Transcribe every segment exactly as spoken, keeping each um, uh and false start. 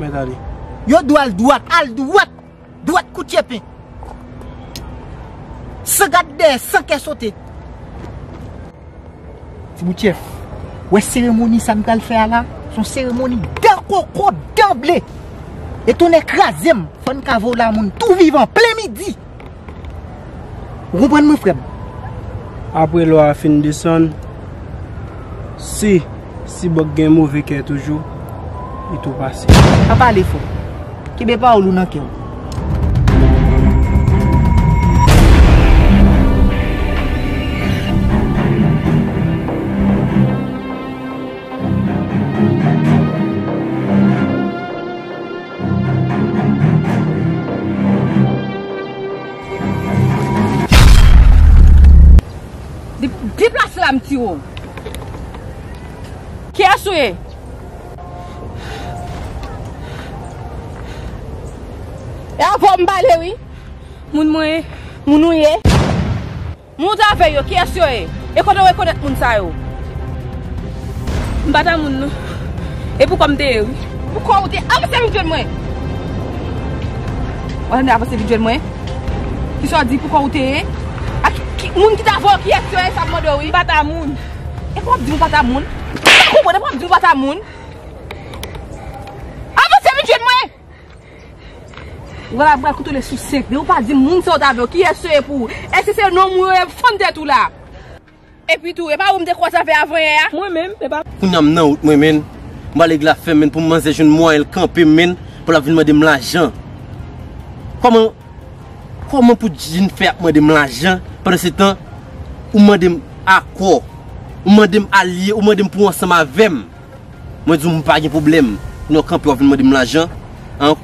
Mèt ale. Yo di w al dwat, al dwat! Dwat kou tchèpen. San gad dèyè, san kè sote. Ti bout chèf, wè seremoni sa n pral fè a la, se yon seremoni dan koko, dan ble. E tonnè kraze m, fò n ka voye w la moun tou vivan, plen midi. Ou konprann mwen, frè m? Apre lwa a fin desann, si Sibòk gen move kè toujou, li tou pase. Pa pale fò. Kenbe pawòl ou nan kè w. De-, deplase la, m tire w. Kiyès ou ye? E avè w m pale, wi. Moun mwen ye. Moun ou ye? Moun ou te avè yo, kiyès yo ye? E kote w rekonèt moun sa yo? M pa ta moun, non. E pou kò m te ye, wi. Pou kò ou te? Avanse vin jwenn mwen. W ap tande, avanse vin jwenn mwen. Kisa w di, pou kò ou te ye? A ki, ki, moun ki te avè w, kiyès yo ye, sa m mande w, wi. M pa ta moun. E pou w ap di m ou pa ta moun? M pa konprann, e pou w ap di m ou pa ta moun? Avanse vin jwenn mwen! Ou pral, pral kontwole sou senk de. Ou pa di m moun sa yo t avè w, kiyès yo ye pou ou? Èske se nonm ou yo ye, fann tèt ou la? Epi tou, e pa ou m te kwaz avè avanyè a? Mwen menm, e pa. Kounye a m nan wout mwen, menn. M pral regle afè m, menn, pou manzè jwenn mwayen l kanpe m, menn, pou l ap vin mande m lajan. Kòman, kòman pou Jin fè ap mande m lajan, pandan se tan, ou mande m akò, ou mande m alye, ou mande m pou w ansanm avè m? Mwen di w m pa gen pwoblèm. Kounye a w kanpe w ap vin mande m lajan. An,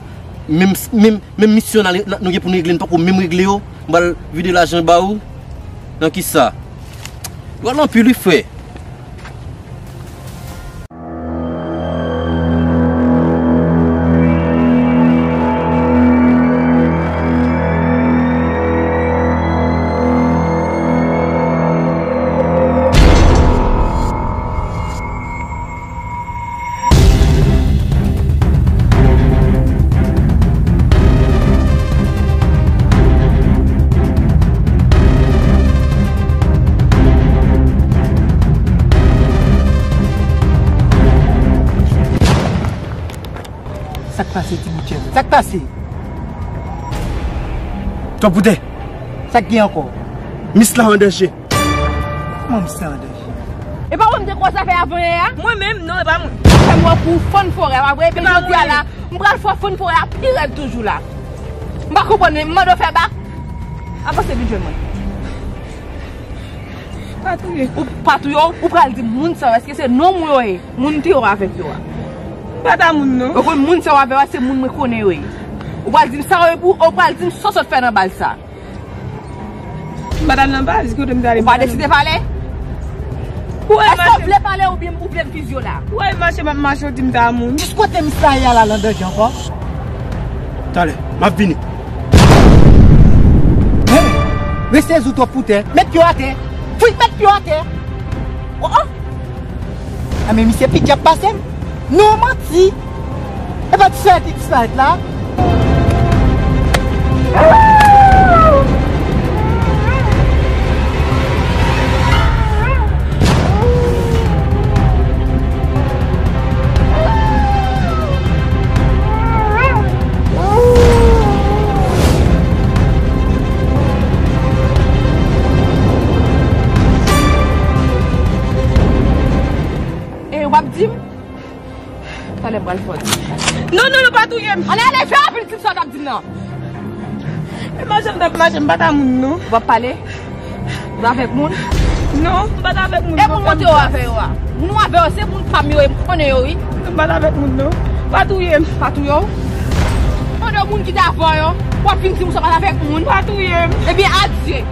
menm, menm, menm misyon n al, nou gen pou n regle, n pako menm regle yo. M pral vide lajan ba ou. Nan kisa? Ou pral anpil wi, frè. Sa k pase, ti bout chèf? Sa k pase? Twòp woutè. Sa k gen ankò? Mis la an danje. Kòman m sann danje? E pa ou menm te kwaz afè avanyè a? Mwen menm, non, e pa mwen. Fè m wè kou fann forè, pa vre? Epi jodi a la, m pral fè fann forè a pi rèd toujou la. M pa konprann, men m mande w fè bak. Avanse vin jwenn mwen. Pa touye. Ou pa touye w, ou pral di m moun sa yo, èske se nonm ou yo ye? Moun te yo avèk yo a. M pa ta moun, non. Ou konn moun sa yo avè yo a, se moun mwen konnen yo ye. Ou pral di m sa yo ye pou, ou pral di m sa w sot fè nan baz sa. M pa t al nan baz, kote m t ale? Ou pa deside pale? Èske w vle pale oubyen ou vle m fizye w la? Ou wè mache m ap mache, ou di m ta moun. Jis kote misye ye a la, l an danje ankò. Talè, m ap vini. Hey! Rete sou twòp pou tè. Met pye w atè. Fouy, met pye w atè. Oh, oh! A men misye pi djab pase m. Non, manti. E pa disparèt li disparèt la. E w ap di m? Talè m pral fè w di. Non, non, non, pa touye m. Ale, ale, fè rapid, di m sa w t ap di m nan. E mache m t ap mache, m pa ta moun, non. Ou p ap pale? Ou t avèk moun? Non, m pa t avèk moun, non. E moun mwen te yo avè yo a? Moun ou avè yo, se moun pa m yo ye, m konnen yo, wi. Non, m pa t avèk moun, non. Pa touye m. Pa touye w? Pandan moun ki t avè yo, w ap vin di m sa w pa t avèk moun? Pa touye m. Ebyen, adye.